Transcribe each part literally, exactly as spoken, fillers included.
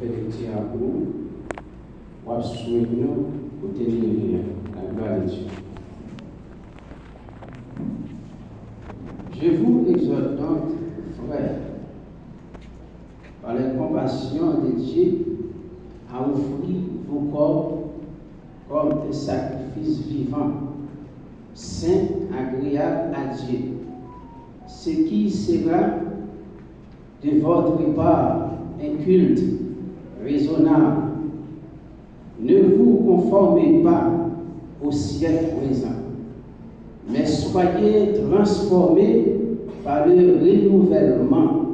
Fè lekti a pou ou. W ap swiv nou kote nou ye a. La gloire de Dieu. Je vous exhorte donc, frères, par les compassions de Dieu, à offrir vos corps comme un sacrifice vivant, saint, agréable à Dieu, ce qui sera de votre part un culte raisonnable. Ne vous conformez pas au siècle présent, mais soyez transformés par le renouvellement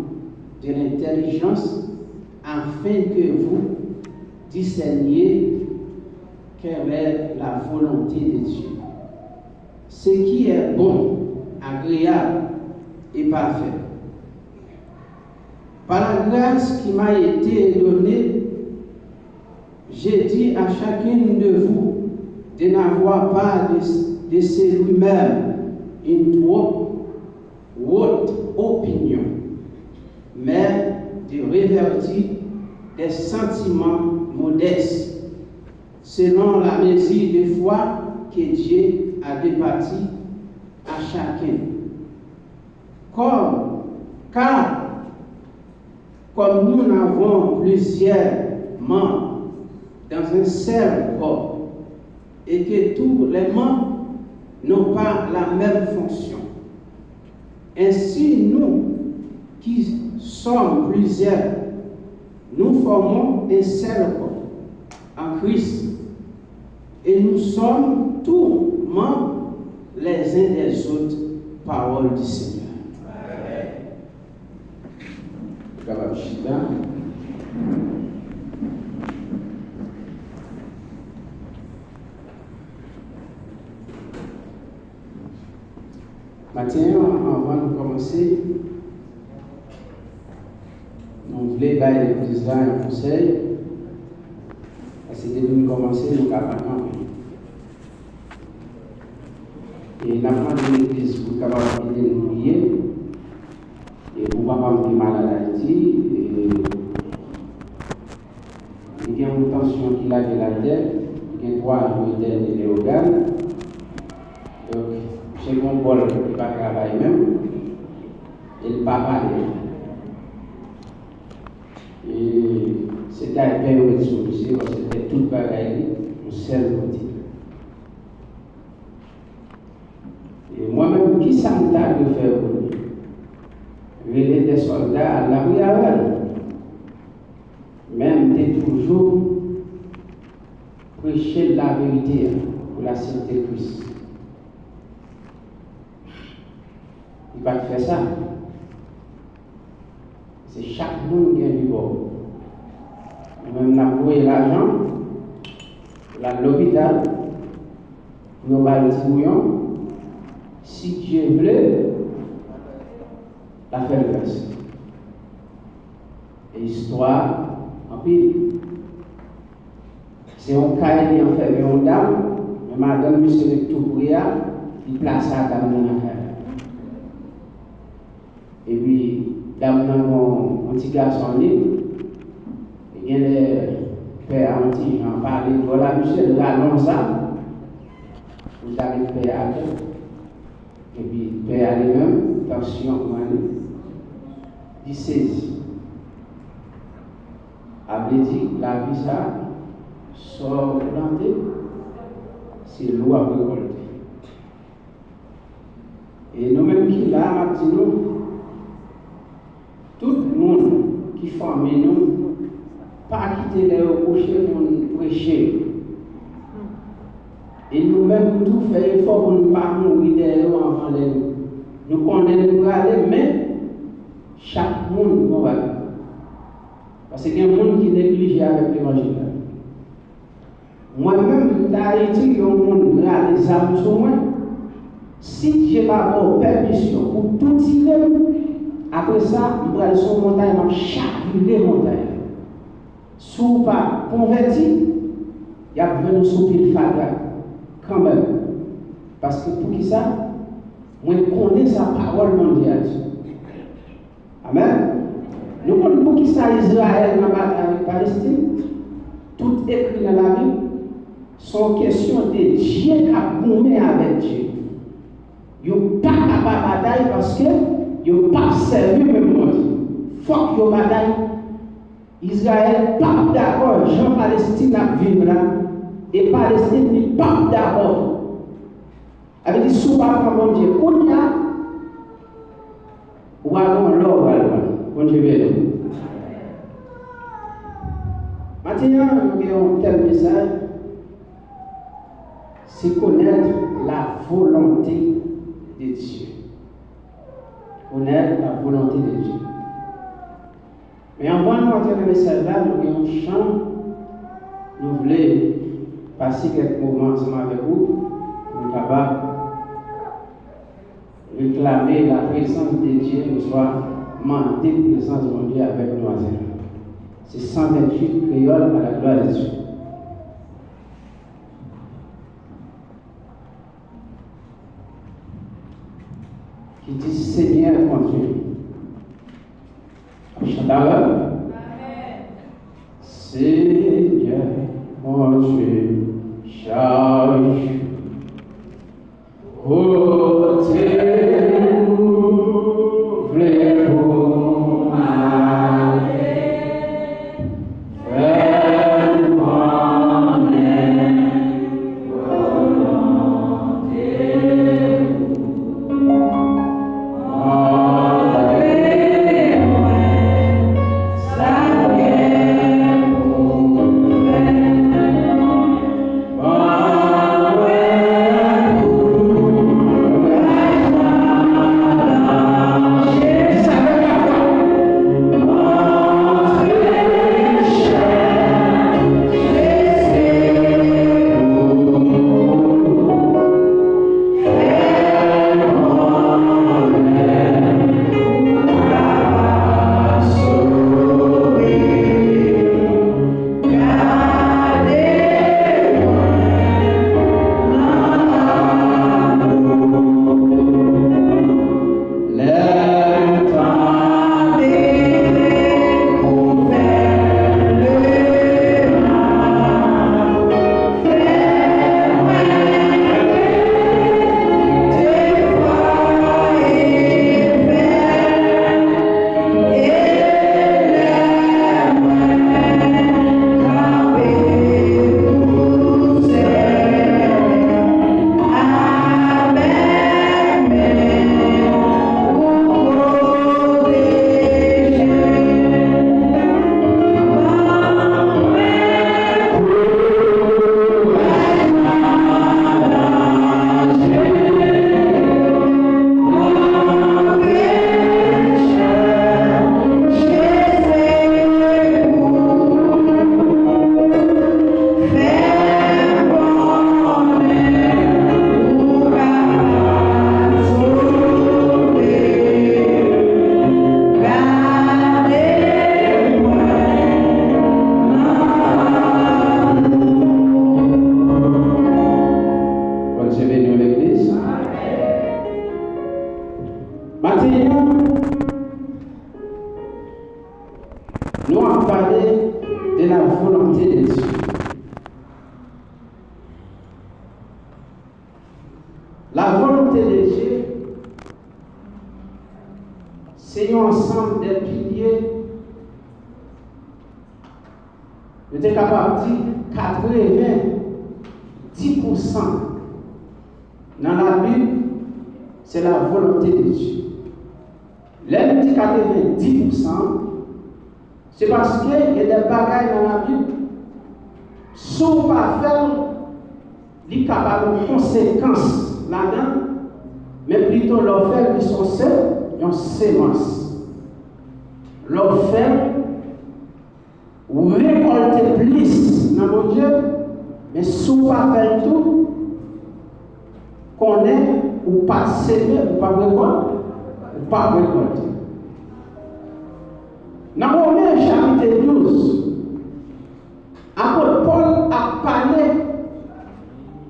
de l'intelligence, afin que vous discerniez quelle est la volonté de Dieu, ce qui est bon, agréable et parfait. Par la grâce qui m'a été donnée, je dis à chacun de vous de n'avoir pas de, de celui-même une trop haute opinion, mais de revêtir des sentiments modestes, selon la mesure de foi que Dieu a répartie à chacun. Comme, car, comme nous n'avons plusieurs membres dans un seul corps, et que tous les membres n'ont pas la même fonction, ainsi nous qui sommes plusieurs, nous formons un seul corps en Christ, et nous sommes tous membres les uns des autres. Parole du Seigneur. Ou kapab chita. Maten an, anvan nou kòmanse, nou vle bay legliz la yon konsèy, paske depi nou kòmanse, nou ka pa kanpe. E n ap mande legliz pou l kapab ede nou priye, e pou papa m ki malad Ayiti, e Li gen yon tansyon ki lage l atè, li gen twa jou etène Leyogàn. Donk, misye gen yon bòl ki pa travay menm, e l pa pale. E se daypè yo met sou misye, paske l fè tout bagay li yon sèl kote. E mwen menm, kisa m ta dwe fè pou li? Rele de sòlda al lapriyè avè l. Men m te toujou preche l laverite a pou lasyente Kris. Li pa t fè sa. Se chak moun gen vi pa w. Nou menm n ap voye lajan, l al lopital, pou yo ba l ti bouyon. Si Dye vle, l ap fè l grès. E istwa anpil. Se yon kay li anfèmen yon dam, men madanm misye ret tou pre a, li plase a dam nan nan kay la. Epi dam nan gon yon ti gason li, e genlè pè a yon ti jan pale dwòl a misye, l rale yon zam pou l ta met pè a atè. Epi pè a li menm, tansyon pran li, li sezi. A vle di, lavi sa, sa w plante, se li w ap rekòlte. E nou menm ki la, m ap di nou, tout moun ki fanmi nou, pa kite lè yo kouche pou n preche yo. E nou menm tou, fè efò pou n pa mouri dèyè yo anvan lè nou. Nou konnen nou prale, men chak moun gon bagay. Paske gen moun ki neglije avèk levanjil la. Mwen menm, m ta itil yon moun rale zam sou mwen. Si Dye pa ba w pèmisyon pou tou tire m, apre sa, m pral sou yon montay, m ap chavire montay la. Si w pa konvèti, y ap jwenn ou sou pye fatra kanmenm. Paske poukisa? Mwen konnen sa pawòl Bondye a di. Amèn. Nou konn poukisa Izrayèl nan batay avèk Palestin? Tout ekri nan Labib se yon kesyon de Dye k ap goumen avèk Dye. Yo pa ka pa batay paske yo p ap sèvi menm Bondye. Fòk yo batay. Izrayèl p ap dakò jan Palestin ap viv la, e Palestin li p ap dakò tou. Sa vle di, si w pa pran Bondye kounye a, ou pa gon lè w pral pran. Bondye beni w. Maten an, nou gen yon tèm mesaj, se connaître la volonté de Dieu. Connaître la volonté de Dieu. Men anvan nou antre nan mesaj la, nou gen yon chan nou vle pase kèk moman ansanm avèk ou, pou nou kapab reklame la présence de Dieu, oswa mande prezans Bondye avèk nou maten an. Se san venntuit kreyòl, à la gloire de Dieu. Ki di, Senyè Bondye, ap chante avè m. Senyè Bondye, chak jou kote ou vle pou m ale, fè m konnen volonte ou. Bondye beni w, legliz. Maten an, nou ap pale de la volonté de Dieu. La volonté de Dieu, se yon ansanm de pilye, nou te kapab di katrevendis pousan nan Labib, se la volonté de Dieu. Lè nou di katrevendis pousan, se paske gen de bagay nan Labib, si w pa fè l, li ka ba nou konsekans ladan, men plito lè w fè l, li se yon se-, yon semans. Lè w fè l, ou rekòlte plis nan Bondye, men si w pa fè l tou, konnen ou pa t seme, ou p ap rekòlte, ou p ap rekòlte. Nan Women chapit douz, apot Pòl ap pale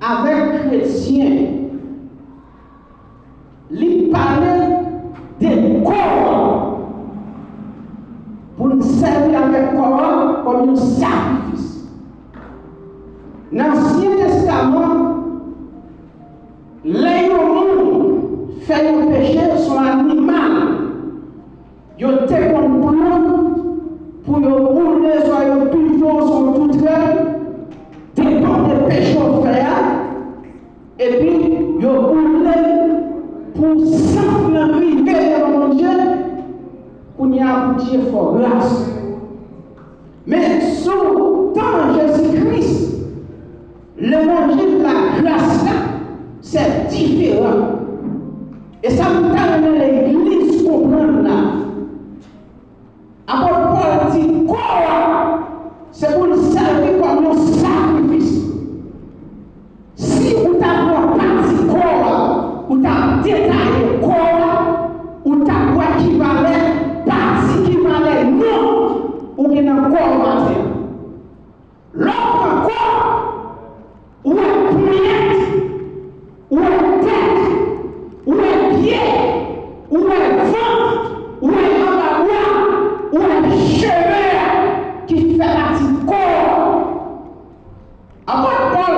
avèk kretyen. Li pale de kò a. pou n sèvi avèk kò a kòm yon sakrifis. Nan Ansyen Testaman, lè yon moun fè yon peche, se yon animal yo te konn pran pou yo boule, swa yo pije w, swa yon toutwèl, depann de peche w fè a, epi yo boule l pou san lan rive devan Bondye, kounye a Bondye fè w gras. Men sou tan Jezi Kris, levanjil lagras la, se diferan. E sa m ta renmen legliz konprann la. Apot Pòl di kò a, se pou l sèvi kòm yon sakrifis. Si ou ta pran pati kò a, ou ta detaye kò a, ou ta wè ki valè pati, ki valè non ou gen nan kò w maten an. Lè w pran kò, ou wè ponyèt, ou wè tèt, ou wè pye, ou wè vant, ou wè anba bra, ou wè cheve a ki fè pati kò a. Apot Pòl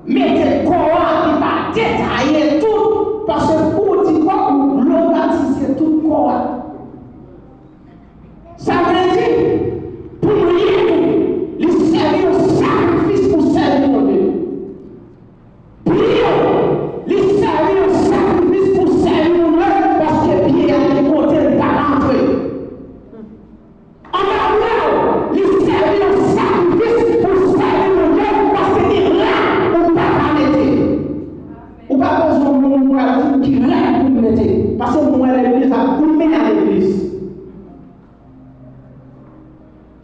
mete kò a, li pa detaye tout, paske pou w di kò, ou globalize tout kò a. Sa vle di, pou mwen, li sèvi yon sakrifis pou sèvi Bondye. Pye, li sèvi yon sakrifis pou sèvi Bondye, paske pye a gen kote l pa ka antre. Anba bra w, li sèvi yon sakrifis pou sèvi Bondye, paske gen rad ou pa ka mete. Ou pa bezwen moun pral di ki rad pou m mete, paske m wè legliz ap goumen a legliz.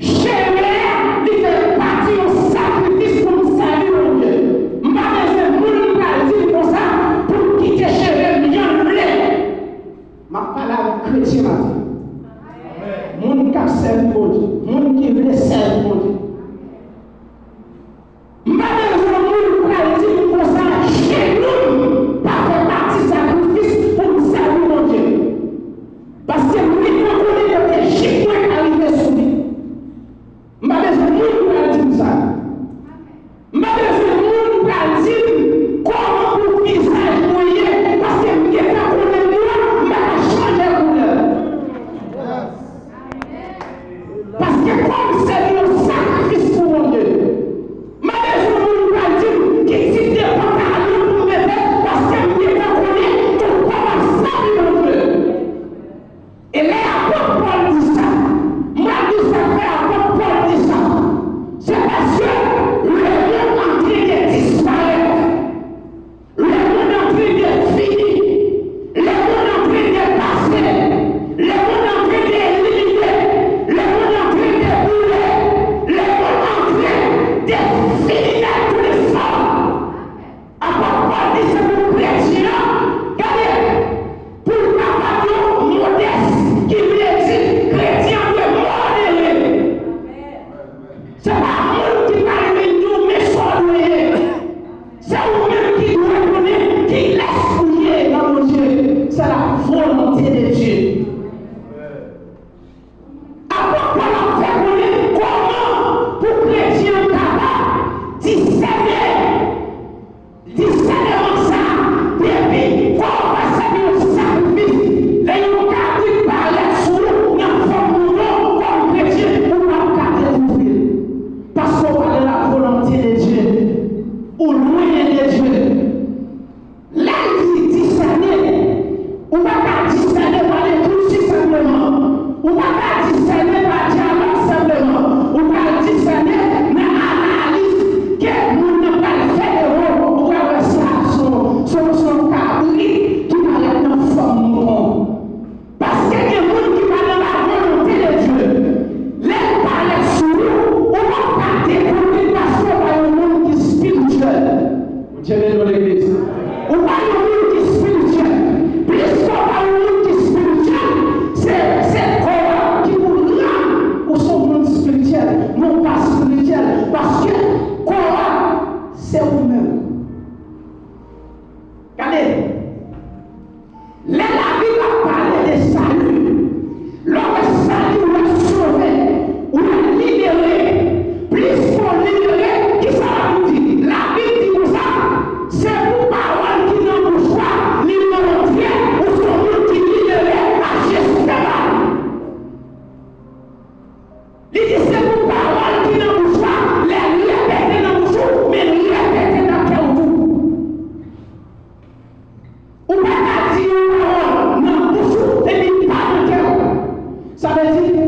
Cheve a, li fè pati yon sakrifis pou m sèvi Bondye. M pa bezwen moun pral di m konsa pou m kite cheve m jan l vle. M ap pale avèk kretyen maten. Moun k ap sèvi Bondye, moun ki vle sèvi Bondye. M pa bezwen moun pral di m konsa, jenou m pa fè pati sakrifis pou m sèvi Bondye. Paske m gentan konnen kote jip mwen ka rive sou li. M pa bezwen moun pral di m sa. M pa bezwen moun pral di m kòman pou vizaj mwen ye, paske m gentan konnen m yo, m pa ka chanje koulè. Paske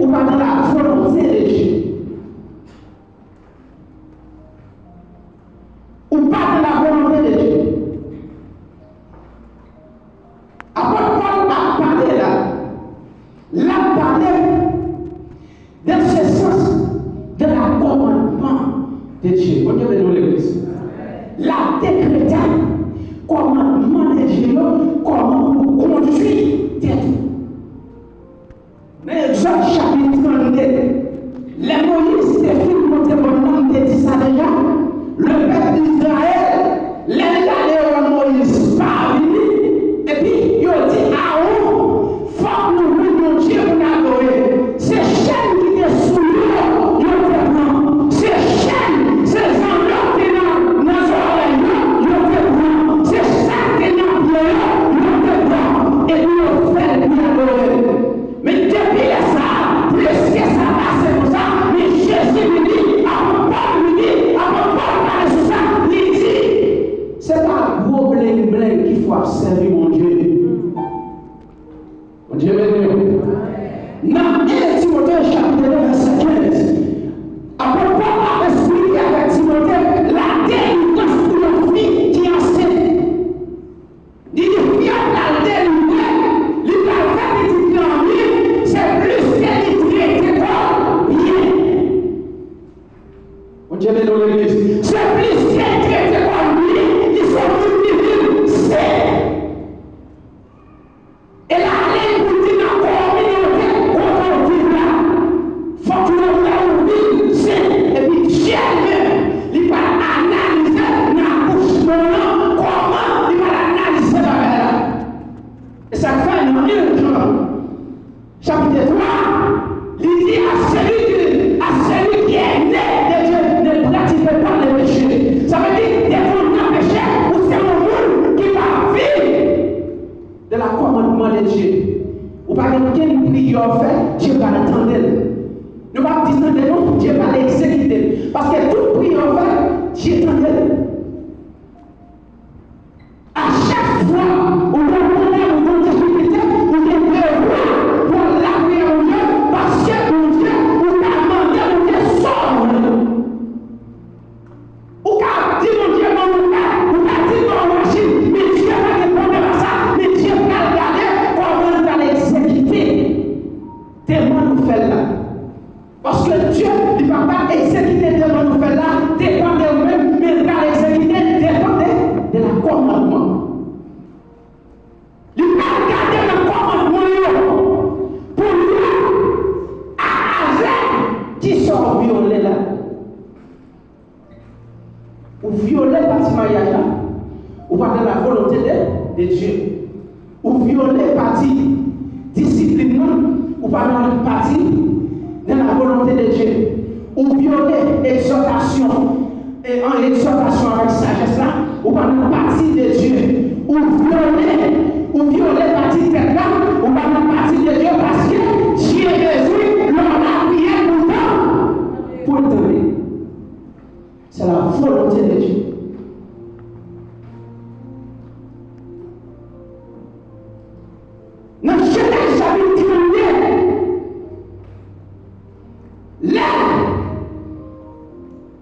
ou pa dans la volonté de Dieu. Ou pa dans la volonté de Dieu. Apot Pòl ap pale la, l ap pale dans ce sens de la commandement de Dieu. Bondye beni w, legliz. L ap dekrete kòmandman de Dieu yo, kòman pou kondui tèt ou. Nan Egzòd chapit trannde, lè Moyiz te fin monte mòn nan, m te di sa deja, le pèp Izrayèl, lè l gade wè Moyiz pa vini, epi yo di Awon, fòk nou jwenn yon Dye pou n adore. Se chèn ki te sou yo, yo te pran. Se chèn, se zanno ki te nan, nan zòrèy yo, yo te pran. Se sa ki te nan pye yo, yo te pran. Epi yo fè l pou y adore. Men depi lè sa a, plis ke sa pase konsa, men Jezi vini, apot Pòl vini, apot Pòl pale sou sa, li di, se pa gwo blengblenng ki fè w ap sèvi Bondye. Bondye beni w. Nan en Timote chapit de vèsè kenz, apot Pòl ap esplike avèk Timote la delivrans pou yon fi ki ansent. Li di fi a pral delivre, li pral fè pitit lan byen, se plis ke li trete kò l byen. Bondye beni w, legliz. Se plis ke li trete kò l byen, li se yon moun ki viv sen. E la lèy pou di nan kominote kote w viv la, fòk yo wè ou viv sen, epi Dye li menm, li pral analize nan akouchman an, kòman li pral analize bagay la. E sa k fè nan en Jan, chapit twa, li di, à celui qui, à celui qui est né de Dieu ne pratique pas le péché. Sa vle di, depi w nan peche, ou se yon moun ki pa viv de la kòmandman de Dye. Ou pa gen okenn priyè w fè, Dye pral tande l. Nou p ap di tande non, Dye pral egzekite l. Paske tout priyè w fè, Dye tande l. A chak fwa ou gen yon pwoblèm, ou gen yon difikilte, ou gen devwa pou w al lapriyè Bondye, paske Bondye, ou ka mande Bondye sa w vle. Ou ka di Bondye ban m yon kay, ou ka di ban m yon machin, men Dye pa gen pwoblèm ak sa, men Dye pral gade kòman l pral egzekite demann ou fè l la. Paske Dye, li p ap egzekite demann ou fè l la, depann de ou menm, men l pral egzekite depann de, de la kòmandman. Li pral gade nan kòmandman yo pou l wè a avè kisa w vyole la. Ou vyole pati maryaj la, ou pa dans la volonté de, de Dieu. Ou vyole pati disiplin nan, ou pa dans pati dans la volonté de Dieu. Ou vyole egzòtasyon, e an egzòtasyon avèk sajès la, ou pa dans pati de Dieu. Ou vyole, ou vyole pati tèt la, ou pa dans pati de Dieu, paske Dye bezwen lè w lapriyè pou l tande, pou l tande. C'est la volonté de Dieu. Nan Jenèz chapit trannde, lè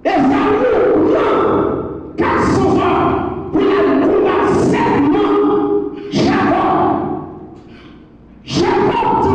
Ezaou pran kat san zòm pou l al konbat sètman Jakòb, Jakòb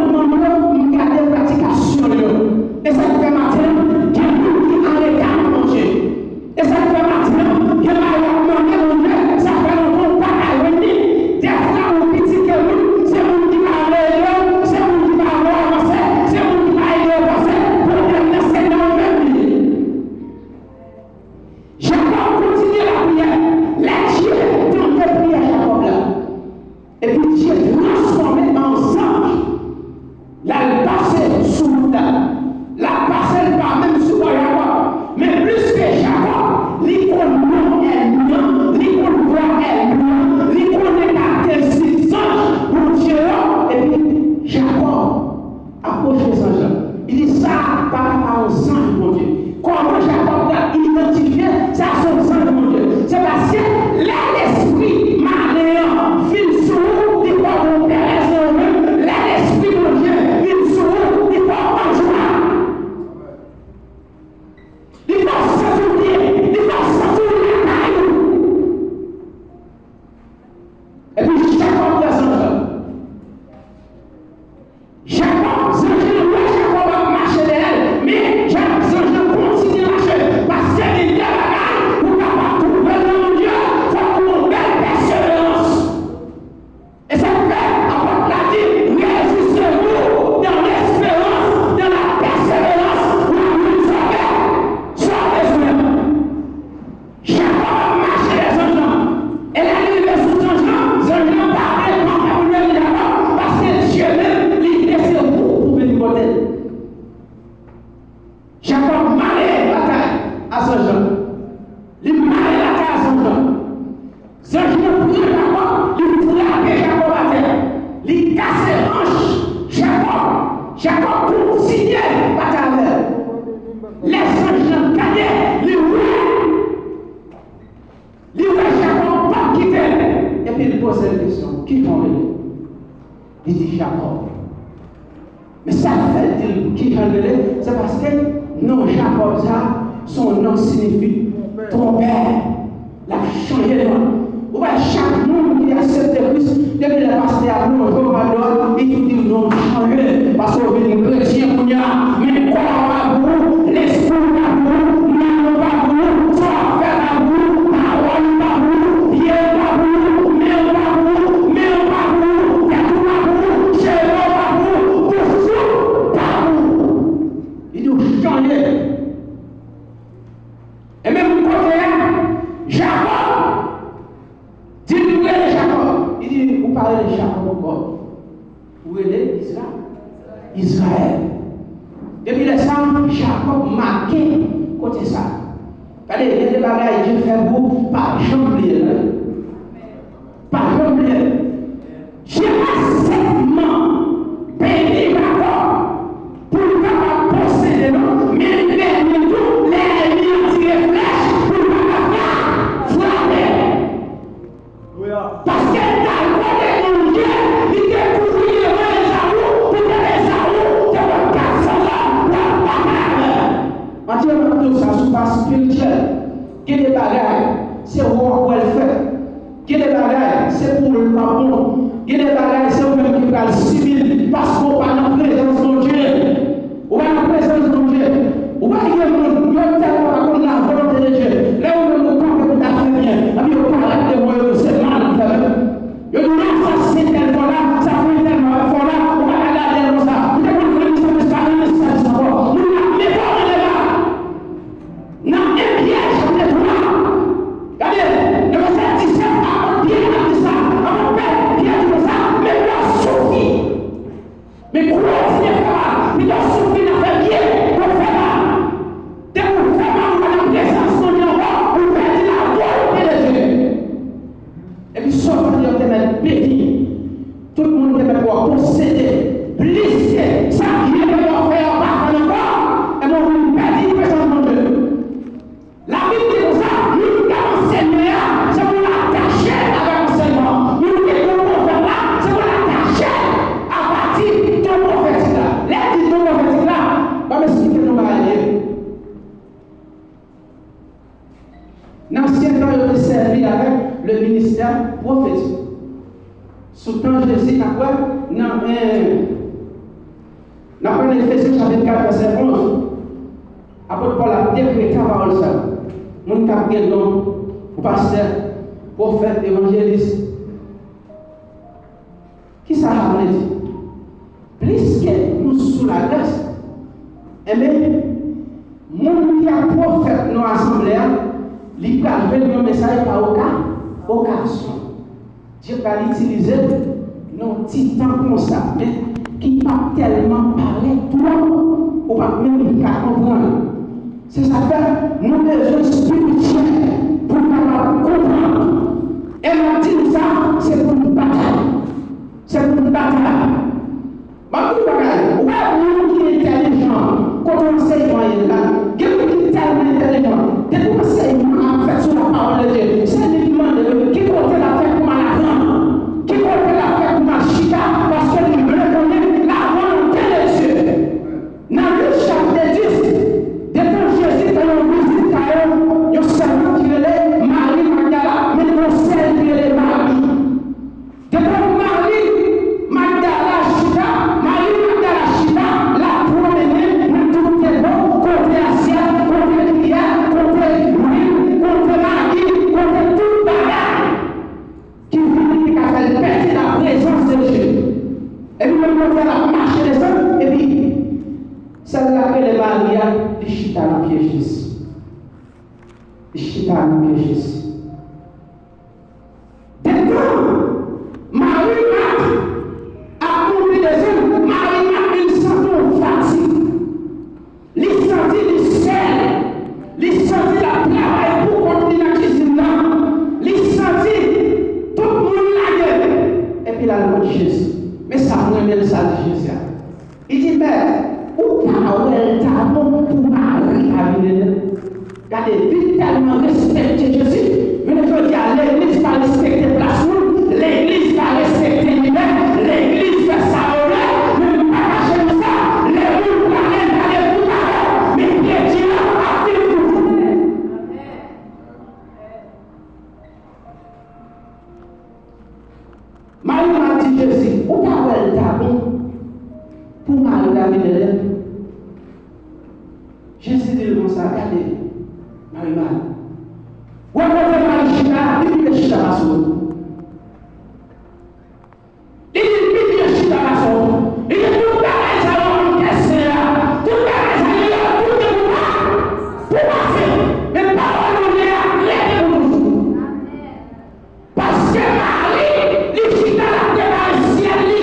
kòmandman yo, m gade pratikasyon yo. E sa k fè maten an, gen moun ki anreta nan Bondye. E sa k fè maten an, gen bagay w ap mande Bondye, sa fè lontan w pa ka jwenn li. Dèfwa ou kritike moun, se moun ki pa vle ede w, se moun ki pa vle w avanse, se moun ki pa ede w avanse, pwoblèm nan se nan ou menm li ye. Jakòb kontinye lapriyè. Lè Dye tande priyè Jakòb la, epi Dye transfòme an zanj, l al pase sou wout la. L ap pase, l pa menm sou bò Jakòb. Men plis ke Jakòb, li konn non ènmi an, li konn vwa ènmi an, li konnen karakteristik zanj Bondye yo, epi Jakòb apwoche zanj lan. Li di, "Sa a pa ka pa yon zanj Bondye." Kòman Jakòb ta idantifye sa se yon zanj Bondye? Se paske lè lespri malen an vin sou ou, li fè w gen yon perèz nan ou menm. Lè lespri Bondye vin sou ou, li fè w anjwa. Li fè w santi w byen. Li fè w santi w lakay ou. Epi Jakòb wè zanj lan. Jakòb, zanj lan wè Jakòb ap mache dèyè l, men Ja-, zanj lan kontinye mache. Paske gen de bagay pou w kapab twouve l nan Bondye, fòk ou gen yon bèl pèseverans. E sa k fè apot la di, résistez-vous dans l'espérance, dans la persévérance, w ap jwenn sove, sove sou mwen. Jakòb ap mache dèyè zanj lan. E lè li rive sou zanj lan, zanj lan pa vle pran fè pou l vini Jakòb, paske Dye menm, li vle se ou pou vin kote l. Jakòb mare lakay a zanj lan. Li mare lakay a zanj lan. Zanj lan pran Jakòb, li frape Jakòb atè. Li kase anch Jakòb. Jakòb kontinye batay avè l. Lè zanj lan gade, li wè, li wè Jakòb p ap kite l. Epi li poze l kesyon, "Kijan w rele?" Li di, "Jakòb." Men sa k fè l di l kijan l rele, se paske non Jakòb sa a, se yon non ki siyifi twonpè. L ap chanje non. Ou wè, chak moun ki aksepte Kris, depi lè pastè a plonje w pa dwat, li tou di w non chanje, paske w vin kretyen kounye a. Men kò a pa pou ou, lespri w pa pou ou, nanm ou pa pou ou, sa w ap fè pa pou ou, pawòl ou pa pou ou, pye w pa pou ou, men w pa pou ou, men w pa pou ou, tèt ou pa pou ou, cheve w pa pou ou, bouch ou pa pou ou. Li di w chanje. E menm kote a, Jakòb di l, "Ou rele Jakòb." Li di, "Ou pa rele Jakòb ankò. Ou rele Izra-, Izrayèl." Depi lè sa a, Jakòb make kote sa a. Gade, gen de bagay Dye fè pou ou, pa janm bliye l, non. Pa janm bliye l. Dye pa sèlman beni Jakòb pou l kapab posede non, men li beni l tou lè ènmi an tire flèch pou l pa ka fra-, frape. Paske l t al kote Bondye, li te kouri devan Ezaou, poutèt Ezaou te pran kat san zòm pou al batay avè l. Matye, m ap di w sa sou pa espirityèl. Gen de bagay, se ou w ap wè l fèt. Gen de bagay, se pou ou l p ap bon. Gen de bagay, se ou menm ki pral sibi l, paske ou pa nan prezans Bondye. Ou pa nan prezans Bondye. Ou pa gen moun, yo tèlman pa konn la volonté de Dieu. Lè ou menm ou kanpe pou ta fè byen, epi yo parèt devan yo, se mal ou fè menm. Yo di, "Non, sa se tèl fò la, sa se tèl fò la, ou pa ka gade l konsa." Ou te konn fè misye, men pa nan misye sa ankò. Moun la, men pa nan deba. Nan en Pyè chapit twa, gade, nan vèsè disèt, apot Pyè ap di sa, apot Pyè di konsa, men pou w soufri. Men kou w kontinye fè mal, pito w soufri nan fè byen ke w fè mal. Depi w fè mal, ou pa nan prezans Bondye ankò, ou pèdi la volonté de Dieu. Epi sa w fè yo te mèt beni. Tout moun te mèt wè w posede. Plis ke sa Dye te wè w fè yo pa fè l ankò, ebyen w vin pèdi prezans Bondye. Labib di konsa, moun k ap anseye a, se pou l atache avèk ansèyman. Moun ki gen yon pwofèt la, se pou l atache a pati don pwofetik la. Lè l di don pwofetik la, ban m esplike nou bagay li ye. Nan ansyen tan, yo te sèvi avèk le ministè pwofetik. Sou tan Jezi, n ap wè, nan, eh, N ap pran Efesyen chapit kat, vèsè onz. Apot Pòl ap dekrete pawòl sa yo. Moun k ap gen don pou pastè, pwofèt, evanjelis. Kisa sa vle di? Pliske nou sou lagras, enben, moun ki ap pwofèt nan asanble a, li pral jwenn yon mesaj pa oka-, okazyon. Dye pral itilize l nan yon ti tan konsa, men ki p ap tèlman parèt twò, ou p ap menm ka konprann. Se sa k fè nou bezwen espirityèl pou n kapab konprann. E m ap di nou sa, se pou n batay. Se pou n batay. M ap di w bagay, ou wè moun ki entèlijan, kote ansèyman ye la, gen moun ki tèlman entèlijan, depi ansèyman ap fèt sou la pawòl de Dye, se li ki mande yo, ki kote l ap fè pou m al aprann, ki kote l ap fè pou m al chita, paske li vle konnen la volonté de Dieu. Nan Lik chapit dis, detan Jezi fè yon vizit kay yon, yon sèvant ki rele Mari Magdala, men yon sèl ki rele Mari. Devan Mari Magdala chita, Mari Magdala chita, l ap pwomennen nan tout bò, kote asyèt, kote kiyè, kote lwil, kote magi, kote tout bagay ki vini ki ka fè l pèdi la prezans de Dye. Epi menm kote l ap mache desann, epi sèl la k rele Mari a, li chita nan pye Jezi. Li chita nan pye Jezi. Detan Mari Mat ap monte desann, Mari Mat vin santi yon fatig. Li santi li sèl. Li santi l ap travay poukont li nan kizin nan. Li santi tout moun lage l. Epi l al kot Jezi. Men sa m renmen l sa l di Jezi a. Li di, "Mèt, ou pa wè l ta bon pou Mari ta vin ede l?" Gade, li tèlman respekte Jezi. Jounen jodi a, legliz pa respekte plas moun, legliz pa respekte lidè, legliz fè sa yo vle, men m pa kache nou sa, lè moun prale, l prale pou talè, men pye di a ap vin pou jounen. Mari Mat di Jezi, "Ou pa wè l ta bon pou Mari ta vin ede l?" Jezi di l konsa, "Gade, Mari Mat, wè kote Mari chita, li pi byen chita pase w tou." Li di l pi byen chita pase w tou. Li di tout bagay sa yo nan kè Senyè a. Tout bagay sa yo, yo tout gen pou pa, pou pase. Men pawòl Bondye a rete pou toujou. Paske Mari, li chita l ap prepare syèl li.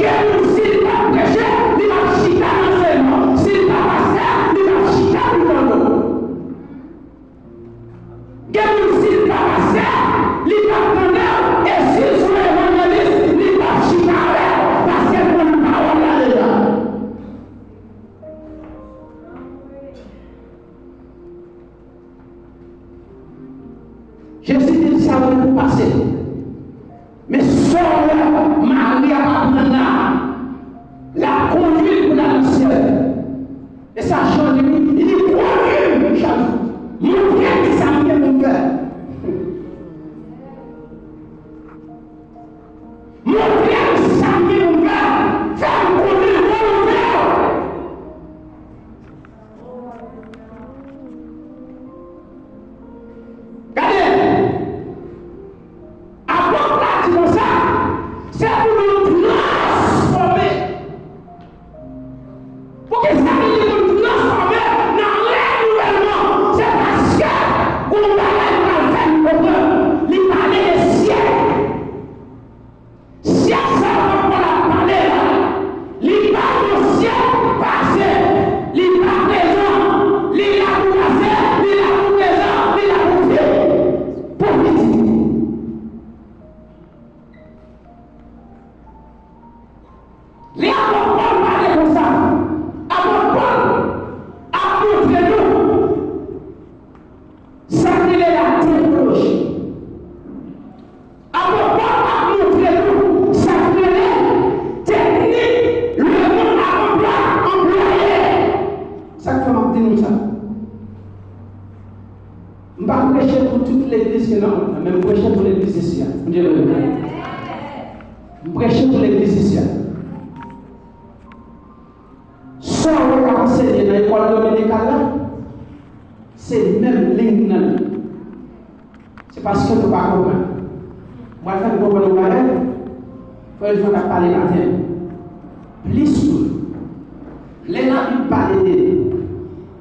Gen moun, si l p ap preche, li p ap chita nan ansèyman. Si l pa pastè, li p ap chita pou tande w. Gen moun, si l pa pastè, li p ap tande w, e si l se yon evanjelis, li p ap chita avè w, paske l konn pawòl la deja. Jezi di l sa w gen pou pase. Men sa w wè Mari ap aprann la, l ap kondui l pou l al nan syèl. E sa Jan di wi, li di, "Kondui m chak jou. Montre m kisa m gen pou m fè. Montre m sa m gen pou m fè. Fè m kondui volonte w." Gade, apot la di konsa, se pou nou transfòme. Poukisa li di pou nou transfòme nan renouvèlman? Se paske gon bagay pral fèt, konprann. Li pale de syèk. Syèk sa apot Pòl ap pale la, li pa yon syèk pase, li pa prezan, li la pou pase, li la pou prezan, li la pou fi-, pou fitir. Lè apot Pòl pale konsa, apot Pòl ap montre nou sa k rele la teknoloji. Apot Pòl ap montre nou sa k rele teknik lemonn ap anplwa-, anplwaye. Sa k fè m ap di nou sa? M pa preche pou tout legliz ki nan mond nan, men m preche pou legliz isi a. M preche pou legliz isi a. ansenye nan lekòl dominikal la, se menm liy nan li. Se paske nou pa konprann. Mwen fè nou konprann yon bagay, frè Jozèf ap pale maten. Plis tou, lè Labib pale de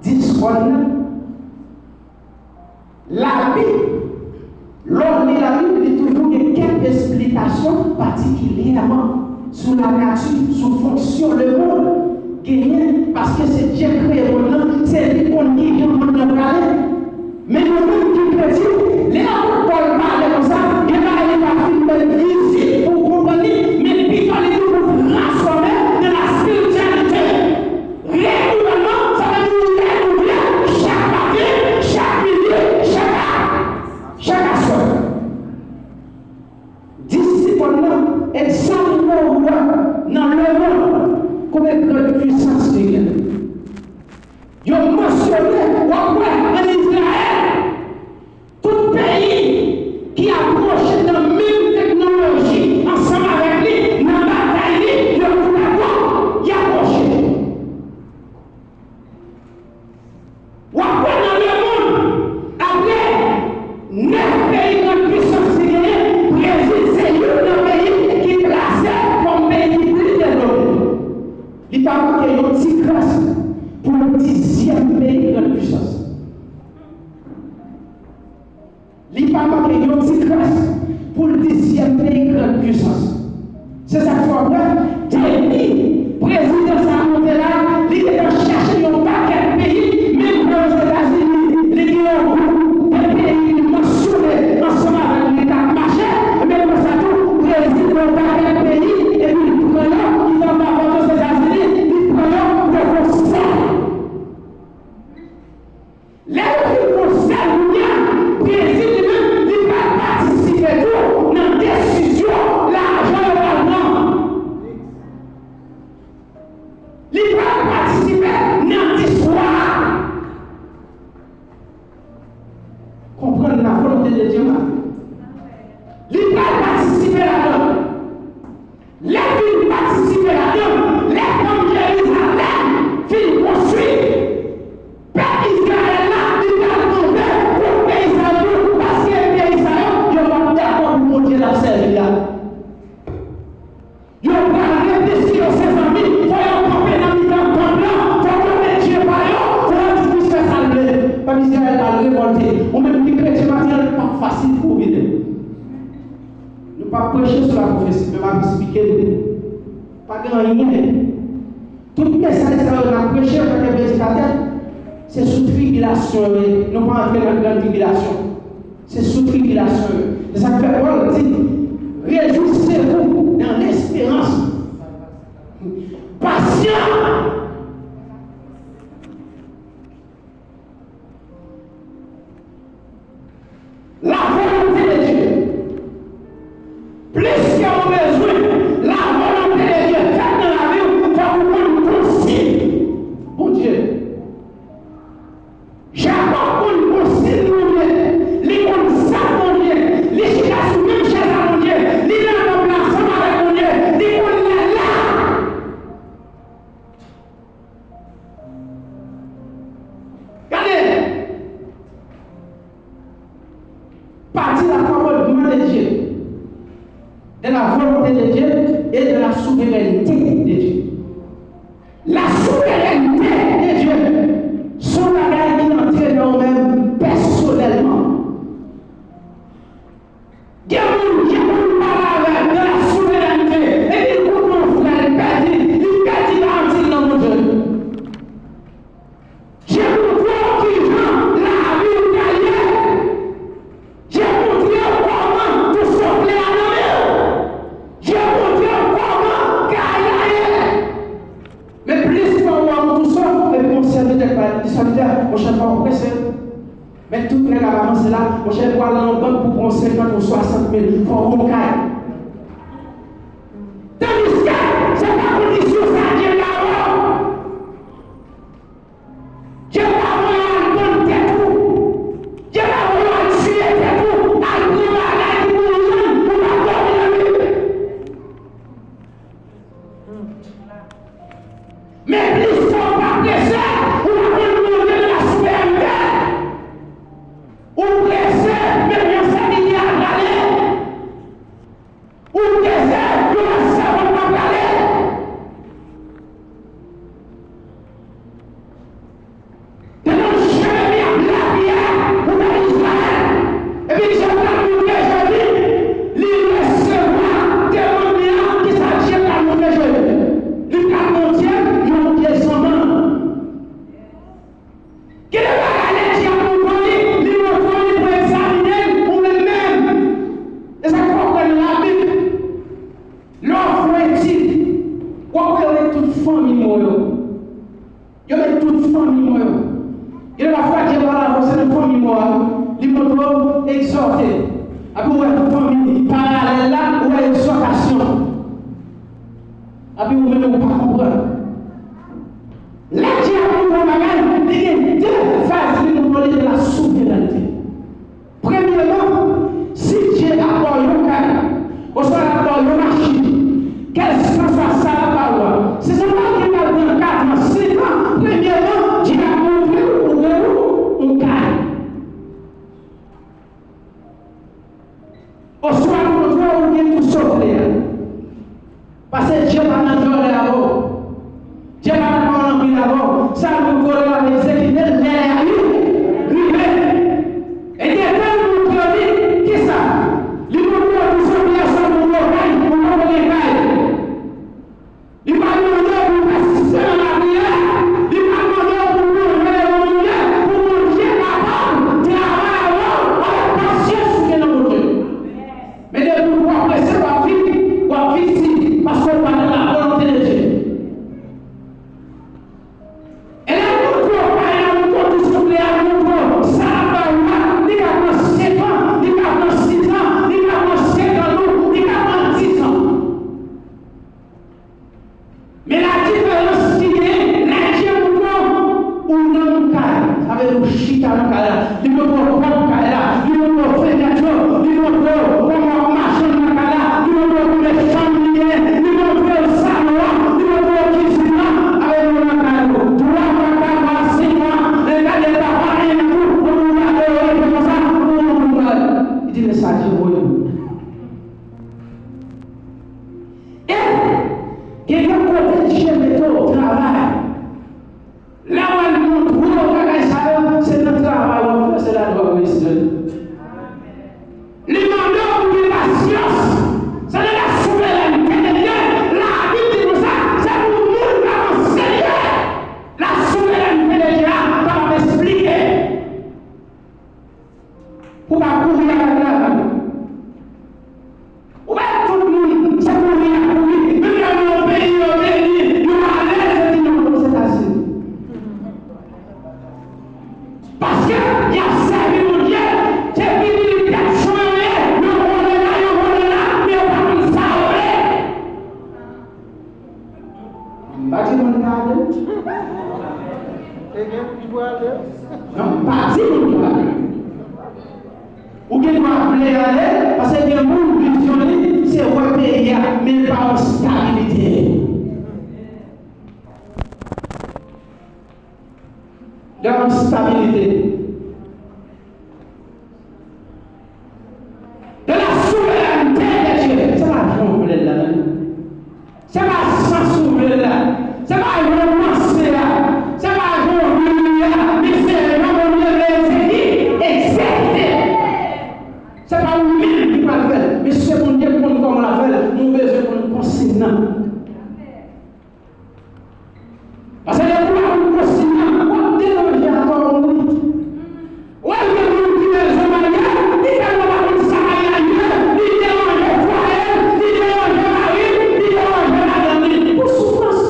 dis kòn nan, Labib, lè w li Labib, li toujou gen kèk esplikasyon patikilyèman sou lanati, sou fonksyon lemonn genyen, paske se Dye kreye monn nan, se li konn kijan monn nan prale. Men nou menm ki kretyen, lè apot Pòl pale konsa, gen bagay li pa fin bay vizit pou w konprann li, men pito li toujou transfòme nan la spirityalite. Renouvèlman, sa vle di renouvle chak maten, chak midi, chak a, chak aswè. Dis kòn nan egzamine w wè nan lemonn konbyen gran pwisans li gen. Yo mansyone, w ap wè ann Izrayèl, tout peyi ki apwoche nan menm teknoloji ansanm avèk li nan batay li, yo tou dakò, y apwoche. W ap wè nan lemonn, apre nèf peyi gran pwisans li genyen, Brezil se youn nan peyi ki plase kòm peyi ki pi devlope. Li pa manke yon ti kras pou yon dizyèm peyi gran pwisans. Li pa manke yon ti kras pou l dizyèm peyi gran pwisans. Se sa k fè w wè, depi prezidan sa a monte la, li gentan chache yon pakèt peyi, menm jan Ozetazini, li gen yon gwoup de peyi li mansyone ansanm avèk li k ap mache, men konsa tou, Brezil gen yon pakèt peyi, epi l pran yo, li t anba vant Ozetazini, li pran yo, yo fè yon sèk. Lè yo fin fè yon sèl kounye a, Brezil li menm, li pral patisipe tou nan desizyon lajan yo pral pran. Li pral patisipe nan istwa a. Konprann la volonte de Dye, mwen. Li pral patisipe ladan l. Lè l fin patisipe ladan l, lè tanp Jerizalèm fin konstwi, pèp Izrayèl la, li pral kanpe kont peyi sa yo tou, paske peyi sa yo, yo p ap dakò pou Bondye l ap sèvi a. Yo pral reflechi, yo, se zanmi, fò yo kanpe nan mitan tanp lan, fò yo met dye pa yo, fò yo di Kris fè sa l vle. Pèp Izrayèl pral revòlte. Ou menm ki kretyen maten an, li p ap fasil pou ou vide. Nou p ap preche sou lapwofesi, men m ap eksplike nou. Pa gen anyen. Tout mesaj sa yo n ap preche antanke predikatè, se sou tribilasyon yo ye. Nou pa antre nan grann tribilasyon. Se sou tribilasyon yo. Se sa k fè Pòl di, réjouissez-vous dans l'espérance. Pasyan! La volonté de Dieu. Plis ke ou bezwen la volonté de Dieu fèt nan lavi w, fòk ou konn konsiy Bondye. Jakòb konn konsiy Bondye, li konn zak Bondye, li chita sou menm chèz a Bondye, li nan tanp la ansanm avèk Bondye, li konn lè l la. Gade! Pati la commandement de Dieu, de la volonté de Dieu et de la souveraineté de Dieu. La souveraineté de Dieu, se yon bagay ki antre nan ou menm pèsonèlman. Gen moun, gen moun pale avè l de la souverènte, epi l koute yon frè l pèdi, li pèdi garanti l nan Bondye. Dye montre w kijan lavi w ta ye. Dye montre w kòman tou sople a nan men w. Dye montre w kòman kay la ye. Men plis fwa w wè w tou sòf, epi yon sèvitè k pa di sèvitè, monchè, fò w prese. Men tout nèg ap avanse la, monchè, pou al nan yon bank pou pran yon senkant ou swasant mil, fò w gon kay. Tandiske se pa kondisyon sa Dye ba w. Dye pa voye w al vann tèt ou. Dye pa voye w al tiye tèt ou, al pran bagay ki pou ou jwenn, ou pa dòmi nan li. Men plis sa w pa prese, ou pa konn monte nan la souverènte. Ou prese, men yon sèvitè a prale. Ou prese, yon sèvant a prale. Te nan Jeremi ap lapye pou pèp Izrayèl. Epi Dye pral montre Jeremi, li resevwa demann li an, kisa Dye pral montre Jeremi? Li pral montre yon pye zanmann. Gen de bagay lè Dye ap montre w li, li montre w li pou egzamine w ou menm menm. E sa k fè w kwè nan Labib, lè w ap fè yon etid, w ap wè yo met tout fanmi mò yo. Yo met tout fanmi mò yo. Gen de pafwa Dye pale avè w, se nan fanmi mò a, li montre w egzòte. Epi w wè fanmi paralèl la, ou wè egzòtasyon. Epi ou menm ou pa konprann. Lè Dye ap montre w bagay, li gen de faz li montre w li de la souverènte. Premyeman, si Dye ap ba w yon kay, oswa l ap ba w yon machin, kèlkanswa sa l ap ba w a, si se pa w ki pral pran kat an, senk an, premyeman, Dye ap montre w ou gen yon, yon kay. Oswa l montre w ou gen tou sa w vle a. Paske Dye pa nan djòlè avè w. Dye pa nan pale anpil avè w. Sa l montre w la, l ap egzekite l lè l rive. E detan l montre w li, kisa? Li montre w tou sa w vle a, sa l montre w kay, ou poko gen kay. Li pa mande w pou w pèsiste nan lapriyè. Li pa mande w pou w manje yon manje pou Bondye kapab travay avè w avèk pasyans ou gen nan Bondye. Men depi w twò prese, w ap vit, w ap vit si, paske w pa nan la volonte de Dye. E lè l montre w kay la, montre w tou sa w vle a, montre w sa l ap ba ou a, li ka pran senk an, li ka pran sis an, li ka pran senk an, non, li ka pran dis an. Men la diferans ki genyen, lè Dye montre w, ou nan yon kay, sa vle di ou chita nan kay la, li montre w pòt kay la, li montre w fenèt yo, li montre w kòman w ap mache nan kay la, li montre w konbyen chanm li genyen, li montre w salon an, li montre w kizin nan, sa vle di ou nan kay ou. Twa mwa, kat mwa, senk mwa, lè gade papa en kou, ou gade yo rete konsa, ou montre w kay. Li di, men sa Dye voye m. E gen yon kote Dye mete w travay. Lè w al montre w bagay sa yo, se nan travay w ap fè, se la w ap reyisi l. Li mande w pou gen pasyans. Se nan la souverènte de Dye. Labib di konsa, se pou moun ki avanse li ye. La souverènte de Dye a pa ap esplike. Pou pa kouri avèk lavi. Ou wè tout moun, se kouri y ap kouri. Menm lè yo nan yon peyi yo beni, yo alèz, yo di non, Ozetazini. Paske y ap sèvi Bondye, depi li tèt cho yo ye, yo vole la, yo vole la, men yo pa konn sa yo vle. M pa di moun gade. E gen moun ki prale. Non, m pa di moun gade. Ou gen dwa vle ale, paske gen moun vizyon li, se wè peyi a, men l pa wè stabilite. Gen yon stabilite. De la souverènte de Dye. Se pa jan w vle l la, non. Se pa sans ou vle l la. Se pa jan w panse a. Se pa jan w vle l la. Men se jan Bondye vle egzeki-, egzekite. Se pa ou menm ki pral fè l. Men se Bondye k konn kòman l ap fè l. Men w bezwen konn konsiy nan. Paske lè w pa konn konsiy nan, w ap deranje atò ou wi. Ou wè gen moun ki bezwen marye, li tèlman pa konn sa maryaj ye, li deranje fwaye l, li deranje mari l, li deranje madanm li pou soufrans.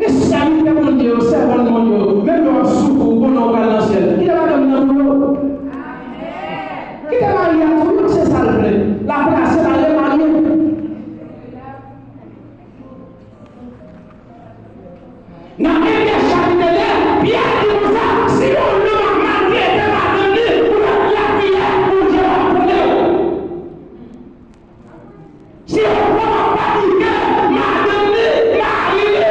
Men sèvitè Bondye yo, sèvant Bondye yo, menm lè w ap soufri, ou konnen w pral nan syèl. Kite madanm nan pou yo. Kite mari a pou yo, se sa l vle. Laplase, l al remarye. Nan Efè chapit de, Pyè di konsa, si yon nonm ap maltrete madanm li, ou mèt lapriyè, Bondye p ap konnen w. Si yon fanm ap patike madanm li, mari li,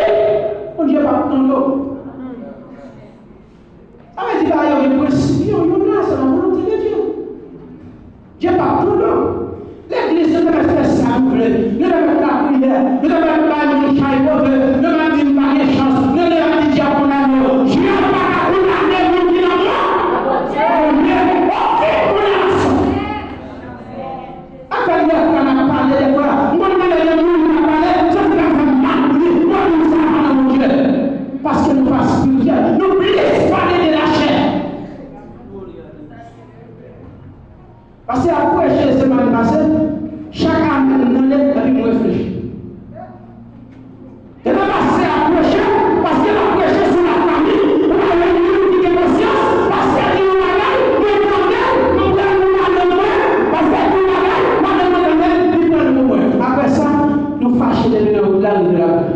Yo te mèt lapriyè, yo te mèt bay moun chay poze, yo mèt di m pa gen chans, yo te mèt di dyab kondane yo. Dyab pa ka kondane moun ki nan mwen. Bondye, okenn kondanasyon. Afè lè fwa n ap pale, lè fwa, m konn gen lè moun ap pale, se pou ka fè m mal pou li, mwen menm sa pa nan Bondye. Paske nou pa espirityèl, nou plis pale de lachè. Pastè a preche semèn pase, chak amèn m tande, epi m reflechi. Depi pastè a preche, paske l ap preche sou lafanmi, ou pa wè moun ki gen konsyans, pastè di yon bagay, mwen tande, mwen pran pou madanm mwen, pastè di yon bagay, madanm mwen tande, li pran pou mwen. Apre sa, nou fache depi nan wout la, rive lakay.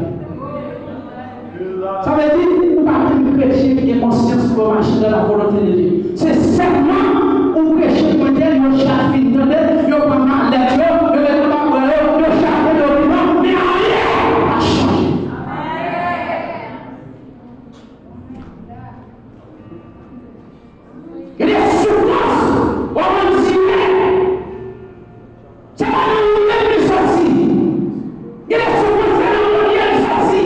Sa vle di, ou pa vin preche ki gen konsyans pou yo mache dans la volonté de Dieu. Se sèlman ou preche pou entèl, yo chak fin tande, yo pran malèt yo, yo met anba bra yo, yo chape yo vivan, men anyen pa chanje. Gen de soufrans, w ap wè m simen. Se pa nan ou menm li soti. Gen de soufrans, se nan Bondye li soti.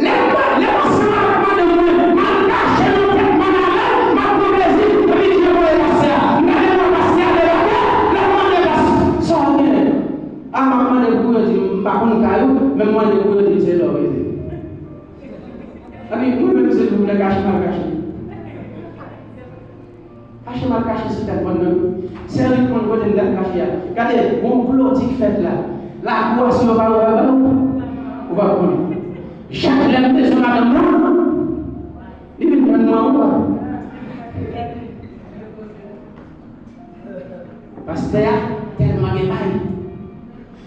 Lè m pa, lè m ansanm avèk madanm mwen, m al kache nan tèt mwen avè l, m ap pran plezi, epi Dye voye pastè a. M gade mwen pastè a debake, lè m mande pastè, sa w gen? A, m ap mande pou yo di m, m pa konn kay ou, men m mande pou yo di m se la w rete. Epi mwen menm se pou m lè kache m al kache. Kache m al kache sou tèt mòn nan. Sè Rit konn kote m t al kache a. Gade, gon kloti k fèt la. Lakou a, si yo pa wè ba ou, ou p ap konnen. Chak lè m bezwen madanm mwen, li vin jwenn mwen ankò. Pastè a tèlman gen may.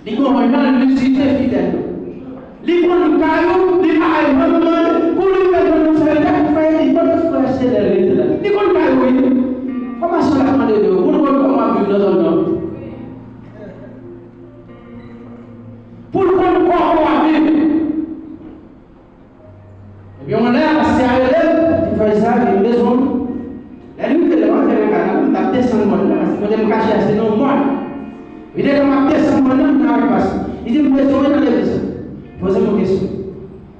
Li gon yon lizite fidèl. Li konn kay ou, li pa janm mande. Kou li fè jwenn yon sèvitè pou fè li, kote frè Cedèl rete la? Li konn kay ou, wi. Fòmasyon l ap mande de ou, pou l konn kòman w ap viv nan zòn nan. Pou l konn kòman w ap viv. Epi yon lè, pastè a rele m, di, "Frè Isaac, m bezwen w." Lè li rive, lè m antre nan kay la, m t ap desann mòn nan, paske kote m kache a, se nan yon mòn. Li te, lè m ap desann mòn nan, m nan avèk pastè. Li di, "M bezwen w nan legliz la." Poze m yon kesyon.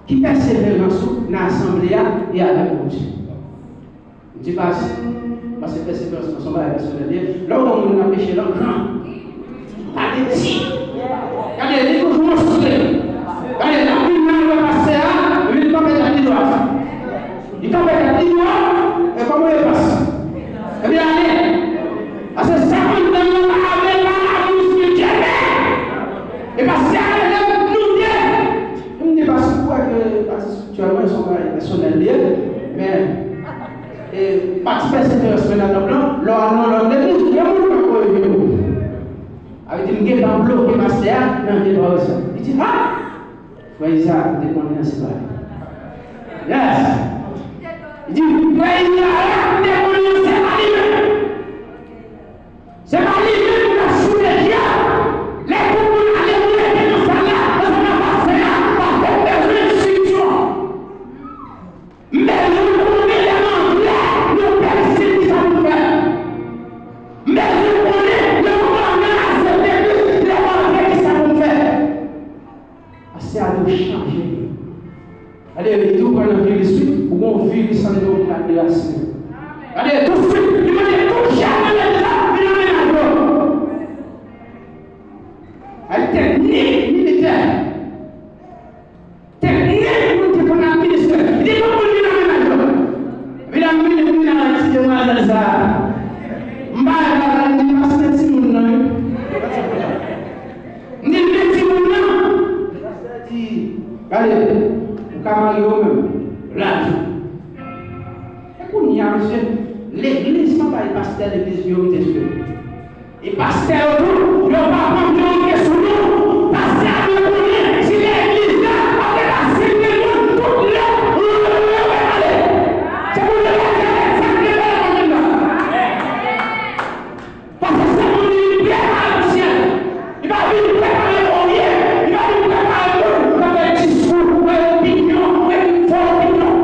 Ki pèseverans ou nan asanble a e avèk Bondye? M di, "Pas, paske pèseverans mwen se yon bagay pèsonèl li ye." Lè w wè yon moun nan peche, l an gran. Pa de ti. Gade, li toujou montre. Gade, l ap vin nan wè pastè a, epi li kanpe tèt li dwat. Li kanpe tèt li dwat, e kòman yo pas? Epi ale. Paske sa anndan nan pa avè pa la bouch li djèlè. E pastè a rele nou de. M di, "Pas, ou wè ke pati spirityèlman, se yon bagay pèsonèl li ye, men, e, pati pèseverans mwen nan tanp lan, lè w al nan lòt legliz, gen moun k ap korije w." Sa vle di, m gentan bloke pastè a nan de pawòl sa. Li di, "Ha! Frè Isaac, m te konnen an se pa li." Yes! Li di, "Frè Isaac, m te konnen an se pa li menm." Se pa li menm k ap soute dyab. Lè tout moun ale, nou rete nan sal la, ansanm ak pastè a, paske m bezwen enstriksyon. M bezwen konnen lè m anlè yon pèrisid kisa pou m fè. M bezwen konnen lè m anlè aksepte Kris, lè m antre kisa pou m fè. Pastè a di w chanje li. Gade, li di w pran nan viris, wi. Ou gon viris anndan w ki ka derasinen. Gade, tousuit, li mande tout jèn nan legliz la vin nan mennaj yo. Ay, teknik militè. Teknik moun ki konn administre. Li di tout moun vin nan mennaj yo. Epi lè m vini, m vin avèk ti demwazèl sa a. M pa wè bagay, m di, "Pastè, timoun nan, wi." M di, "Men timoun nan." Pastè di, "Gade, ou ka marye ou menm, lavi." E kounye a, mesye, legliz pa bay pastè legliz priyorite, mesye. E pastè yo tou, yo pa pran priyorite sou nou. Pastè a dwe konnen si legliz la ap depase de moun tout lè, ou dwe ale. Se pou yo pa fè sa k te fè nan mond la. Paske se moun li vin prepare pou syèl. Li pa vin prepare anyen. Li pa vin prepare moun pou fè diskou, fè opinyon, fè fo opinyon.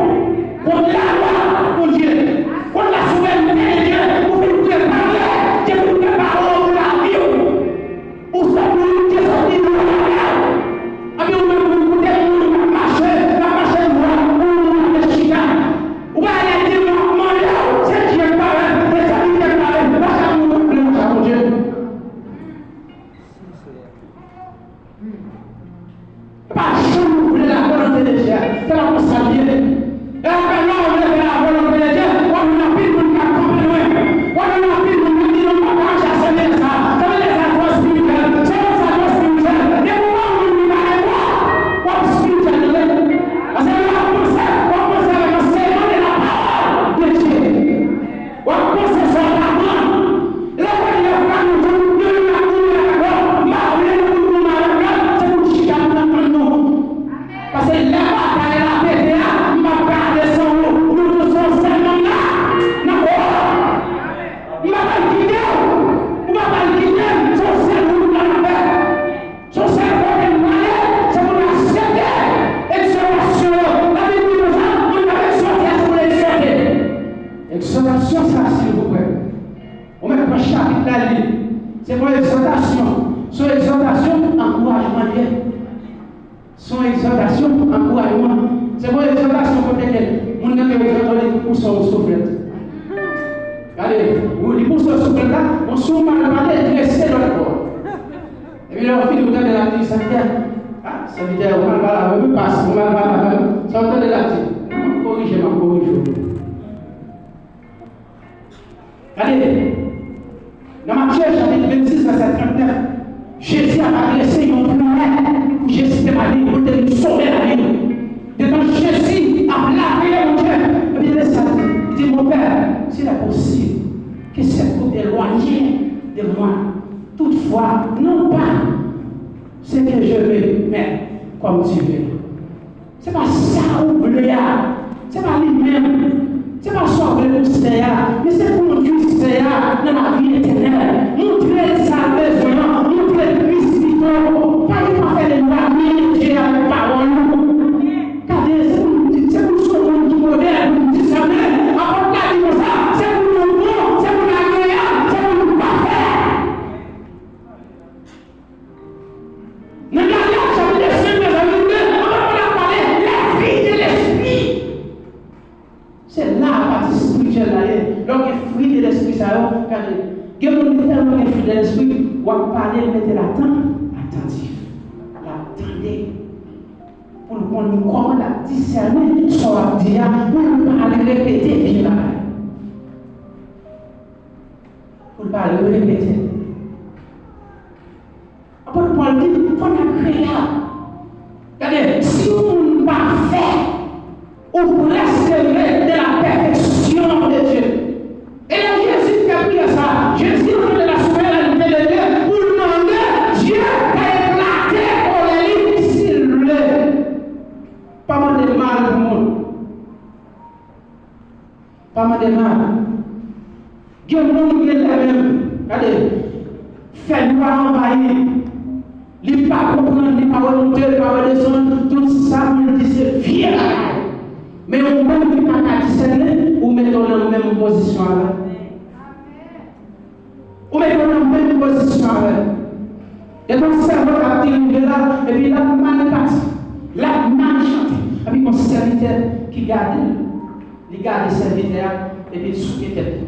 Kont lalwa Bondye, kont la souverènte de Dye, ou vin prepare, Dye vin prepare w pou lavi w. Se pa konsa l ye. E apre lè w leve la volonte de Dye, w ap jwenn anpil moun k ap kanpe lwen. W ap jwenn anpil moun k ap di non, m pa ka mache ak sèvitè sa. Sèvitè sa twò espirityèl. Sèvitè sa twò espirityèl. Depi w wè yon moun ki pa gen bò, w ap espirityèl tande. Paske lè w ap panse, w ap panse avèk ansèyman de la parole de Dieu. W ap panse sa w pa pran. Lè w wè lè frè nou tou, nou menm ak nou menm ak lòt, m pa vle nou pou nou mal, se pou n chita pou n ap tann nou. Paske lè batay la pete a, m ap gade san ou, nou tou se yon sèl nanm la, nan kò a. M pa pral kite w, ou pa pral kite m, se yon sèl wout la n ap fè. Se yon sèl kote n prale, se pou n aksepte egzòtasyon yo. Labib di konsa, moun k ap egzòte a, se pou l egzòte. Egzòtasyon sa, silvouplè. Ou mèt pran chapit la li. Se pa yon egzòtasyon. Se yon egzòtasyon, ankourajman li ye. Se yon egzòtasyon, ankourajman. Se pa yon egzòtasyon kote ke moun nan te egzòte w, li pouse w souflèt. Gade, ou, li pouse w souflèt la, bon, si w mal pale, drese lòt bò. Epi lè w fini, ou tande l ap di, sèvitè, a, sèvitè, ou mal pale avè m, pas, ou mal pale avè m, sa w tande l ap di, m ap korije, m ap korije w. Gade, nan Matye chapit vennsis, vèsè trannèf, Jezi ap adrese yon priyè pou Jezitèmani, pou l te vin sove lavi l. Detan Jezi ap lapriyè Bondye, epi tande sa l di, li di, Mon Père, s'il est possible, que cette coupe éloigne de moi. Toutefois, non pas ce que je veux, mais comme tu veux. Se pa sa ou vle a. Se pa li menm. Se pa sa w vle pou Seyè a. Men se kondui Seyè a nan lavi etènèl. Montre l sa l bezwen an. Montre l plis pito. Pa gen pa fè l elwanye Dye avèk pawòl ou. Gade, se pou n di, se pou n se yon moun ki modèl, pou n di sa, men apot la di konsa, se pou nou bon, se pou n agreyab, se pou nou pafè. Nan Galat chapit senk, vèsè vennde, apot Pòl ap pale, les fruits de l'esprit. Se la pati espirityèl la ye. Lè w gen fruits de l'esprit sa yo, gade, gen moun ki tèlman gen fruits de l'esprit, w ap pale, l mete l atan-, atantif. L ap tande. Pou l konn kòman l ap disène sa w ap di a, pou l pa al repete vye bagay. Pou l pa al repete. Apot Pòl di, fò n agreyab. Gade, si yon moun pafè, ou prèske ret de la perfection de Dieu. E lè Jezi fè priyè sa, Jezi antre de la souveraineté de Dieu pou l mande Dye ka eklate kolè li si l vle. Pa mande mal pou moun. Pa mande mal. Gen moun gen lè menm, gade, fènwa anvayi. Li pa konprann, li pa wè monte, li pa wè desann, tout sa pou l di se vye bagay. Men ou menm ki pa ka disène, ou mete w nan menm pozisyon avè l. Ou mete w nan menm pozisyon avè l. Depi yon sèvant ap dirije la, epi l ap mal pati, l ap mal chante, epi yon sèvitè ki gade l, li gade sèvitè a, epi l souke tèt li.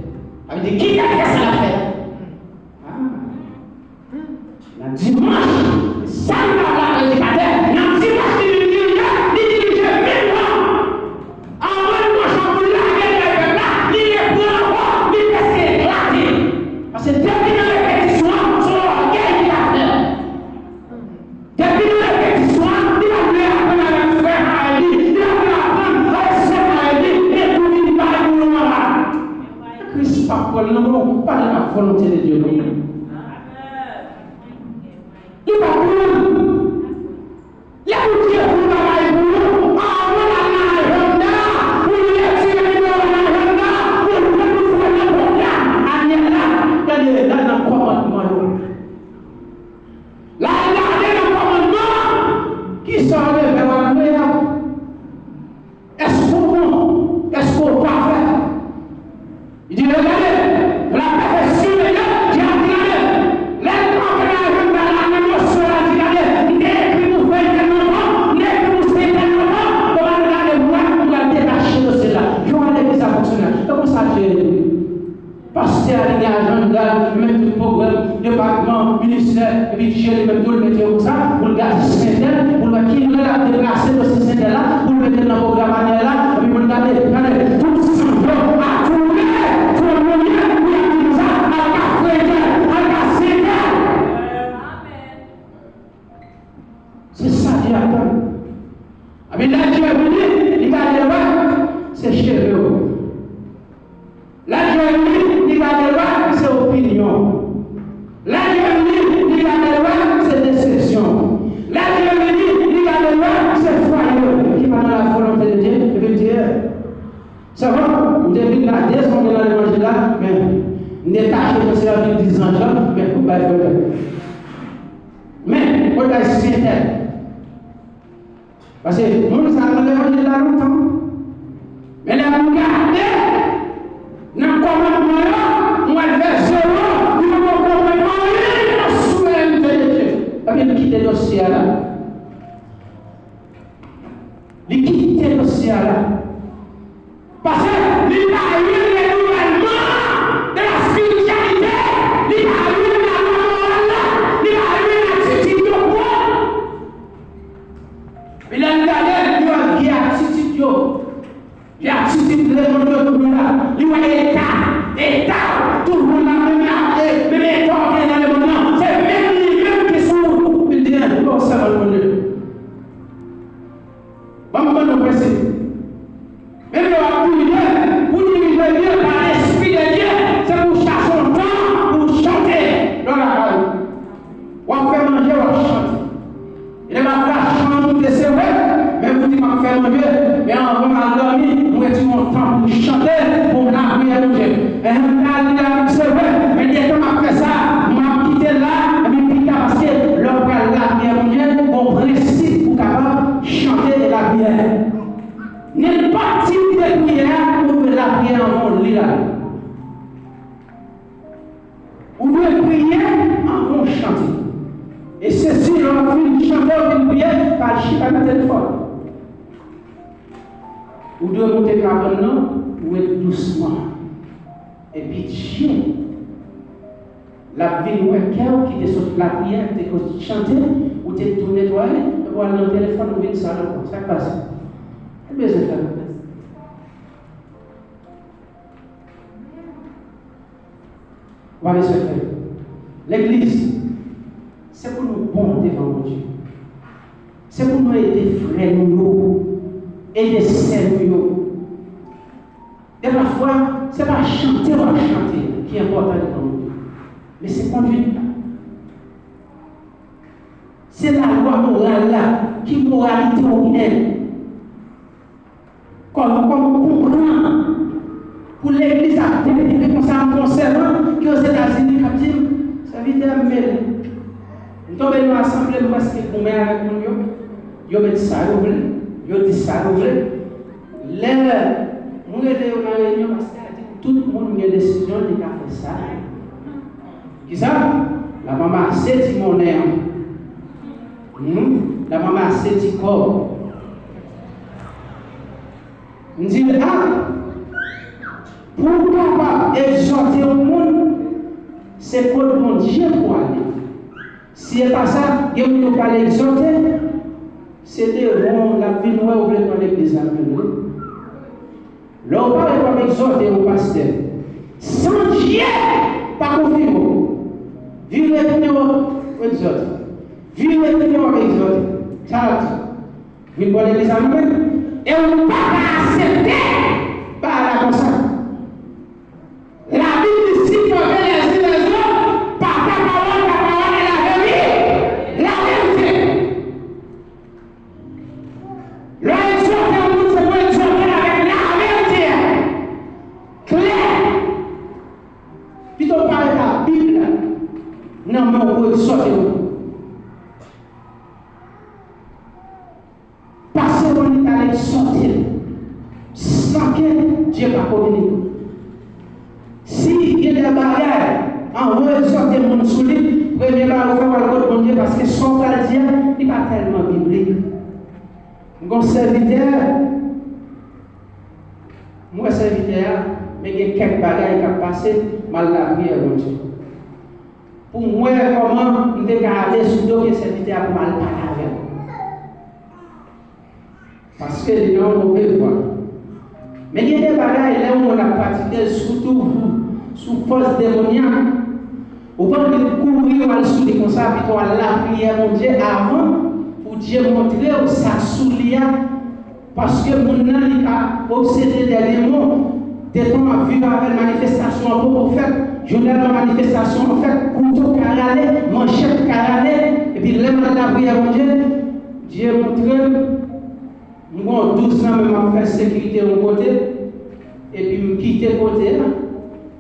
Sa vle di, ki gade sa l ap fè? Ah. Nan dimanch, sa li pa la predikatè, nan dimanch li vin dirije, li dirije menm jan. Anvan l pran chan pou l lage kay pèp la, li repran ankò, li prèske eklate. Paske depi nan repetisyon an, se yon ògèy li ta fè. Depi nan repetisyon an, li pa vle aprann avèk frè Maël li, li pa vle aprann avèk sè Maël li, men tou vin bay boulon anba. Kris p ap pran l nan men w, pa nan la volonté de Dieu non. Li p ap pran l. Lè Bondye fè yon bagay pou ou, anvan l al nan ajanda, pou l retire nimewo w nan ajanda, pou l mete w nan pwogram anyèl la, gade, l al nan kòmandman yo. L al gade nan kòmandman, kisa w te fè w al kreye a? Èske w bon? Èske w pafè? Li di, regardez, la perfection de Dieu, Dieu a dit, gade, lè l antre nan ajanda la, nan dosye la, di, gade, m te ekri pou frè entèl lontan, m te ekri pou sè entèl lontan, bon, al gade, m wè, m pral detache dosye la. Jan legliz la fonksyone. E konsa Dye ye. Pastè a li gen ajanda l, li met tout pwogram, depatman, ministè, epi Dye li menm tou, li mete yo konsa, pou l gade sè entèl, pou l wè ki lè l ap deplase dosye sè entèl la, pou l mete nan pwogram anyèl la, epi pou n gade, gade, tout sant yo atouye, tout moun ye, pou y ap di konsa, al ka frè tèl, al ka sè tèl. Se sa Dye atann. Epi lè Dye vini, li gade l wè, se cheve w. Lè Dye vini, li gade l wè, se opinyon. Lè Dye vini, li gade l wè, se desepsyon. Lè Dye vini, li gade l wè, se fwaye ki pa nan la volonte de Dye, epi l di, sèvant, ou te vin la dezòne nan levanjil la, men m te tache nan sèvis di zanj lan, men ou bay pwoblèm. Men, ou bay sentèl. Paske moun sa nan levanjil la lontan. Men lè nou gade nan kòmandman yo, nou wè vèsè yo, li pa konprann anyen nan souverènte de Dye. Ebyen, li kite dosye a la. Li kite dosye a la. Paske li pa jwenn renouvèlman de la spirityalite, li pa jwenn lalwa moral la, li pa jwenn atitid yo pwòp. Epi lè l gade, li wè vye atitid yo. Vye atitid lemonn yo toujou la. Li wè eta, eta, toujou la, menm, menm eta w gen nan lemonn nan. Se menm li menm ki sou ou. Epi l di, men, ou pa w sèvant Bondye. Ban m ban nou prensip. Menm lè w ap dirije, pou dirije byen pa Lespri de Dye, se pou w chache yon tan pou w chante lè w lakay ou. W ap fè manje, w ap chante. E lè m ap la chante, se vre, men pou di m ap fè manje, men anvan m al dòmi, m retire yon tan pou m chante, pou m lapriyè Bondye. Enhen, m pral li la, se vre, men detan m ap fè sa, m ap kite l la, epi pita, paske lè w pral lapriyè Bondye, gon prensip pou w kapab chante e lapriyè. Nenpòt tip de priyè, ou dwe lapriyè anvan w li la. Ou dwe priye anvan w chante. E se si lè w fin chante, w fin priye, pa al chita nan telefòn. Ou dwe moute kabann nan, ou ret dousman. Epi Dye, l ap vin wè kè w ki te sot lapriyè, te sot chante, ou te tou netwaye, epi w al nan telefòn, ou vin sal ankò. Sa k pase? Ou bezwen fè l. Ou pa bezwen fè l. Legliz, se pou nou bon devan Bondye. Se pou nou ede frè nou yo, ede sè nou yo. Defwa, se pa chante w ap chante ki enpòtan devan Bondye, men se konduit la. Se lalwa moral la, ki moralite w gen. Kòm, kòm ou konprann, pou legliz ap deplike konsa, m gon sèvant ki Ozetazini k ap di m, sèvitè, m mele. M tonbe nan asanble, m prèske goumen avèk moun yo. Yo met sa yo vle, yo di sa yo vle. Lè m rele yo nan reyinyon, pastè a di m, tout moun gen desizyon li ka fè sa. Kisa? L ap ranmase ti monnen an. Hmm? L ap ranmase ti kòb. M di l, a, pou w kapab egzòte yon moun, se kot Bondye pou w ale. Si e pa sa, gen moun yo pral egzòte, se devan w l ap vin wè ou vle pran legliz la menm wi. Lè w pare pou w ap egzòte yon pastè, san Dye pa konfime w, vire tounen w ap egzòte. Vire tounen w ap egzòte. Sa l ap di? Vin bò legliz la menm. E ou pa ka aksepte bagay la konsa. Labib di, supportez les uns les autres par ta parole, ta parole est la vérité. La vérité. Lè w egzòte yon moun, se pou w egzòte l avèk laverite a. Klè. Pito w pale Labib la nan men w pou w egzòte yon moun. Pase w annik al egzòte l san ke Dye pa kominike w. Si gen de bagay, anvan w egzòte moun sou li, premye bagay ou fè, w al kot Bondye, paske sa w pral di a, li pa tèlman biblik. M gon sèvitè, m wè sèvitè a, men gen kèk bagay k ap pase, m al lapriyè Bondye. Pou m wè kòman m te ka ale sou do vye sèvitè a pou m al pale avè l. Paske Paske li nan yon move vwa. Men gen de bagay, lè yon moun ap pratike l, sitou sou fòs demonyak, ou pa anvi kouri w al sou li konsa, pito w al lapriyè Bondye avan pou Dye montre w sa k sou li a. Paske moun nan, li ka obsede dènye mo. Detan w ap viv avè l, manifestasyon an poko fèt. Jounèlman manifestasyon an fèt, kouto ka rale, manchèt ka rale, epi lè m al lapriyè Bondye, Dye montre m, m gon douz nan men m ap fè sekirite yon kote, epi m kite kote a,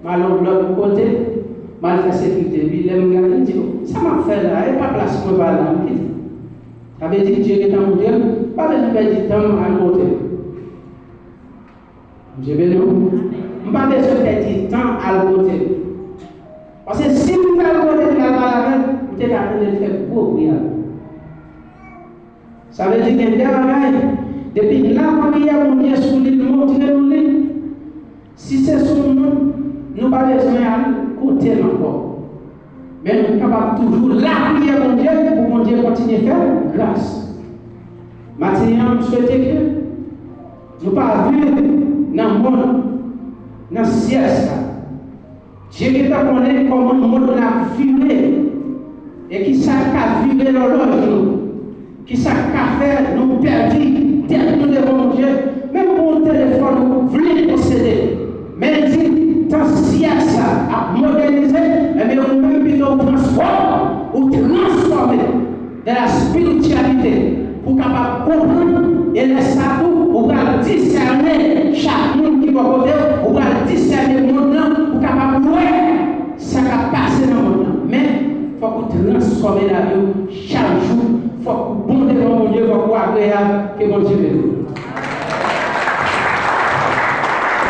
m al yon lòt kote, m al fè sekirite. Epi lè m gade, m di, "Oh, sa m ap fè la, e pa plas mwen pa la, m kite." Sa vle di Dye gentan montre m, pa bezwen pèdi tan m al kote. Bondye beni w. M pa bezwen pèdi tan al kote l. Paske si m t al kote l al pale avè l, m te ka tande l fè gwo bri avè l. Sa vle di gen de bagay, depi n lapriyè Bondye sou li, l montre nou li. Si se sou moun, nou pa bezwen al kote l ankò. Men nou kapab toujou lapriyè Bondye pou Bondye kontinye fè gras. Maten an, m swete ke nou pa viv nan mond, nan syèl sa. Dye gentan konnen kòman mond lan ap vire e kisa k ka vire lòlòj nou. Kisa k ka fè nou pèdi tèt nou devan Bondye? Menm pou yon telefòn ou vle posede, men l di, tan syèk sa ap modènize, ebyen ou menm pito ou transfòme, ou transfòme dans la spiritualité, pou w kapab konprann, e lè sa tou, ou pral disène chak moun ki bò kote w, ou pral disène mond lan, pou w kapab wè sa k ap pase nan mond lan. Men, fòk ou transfòme lavi w chak jou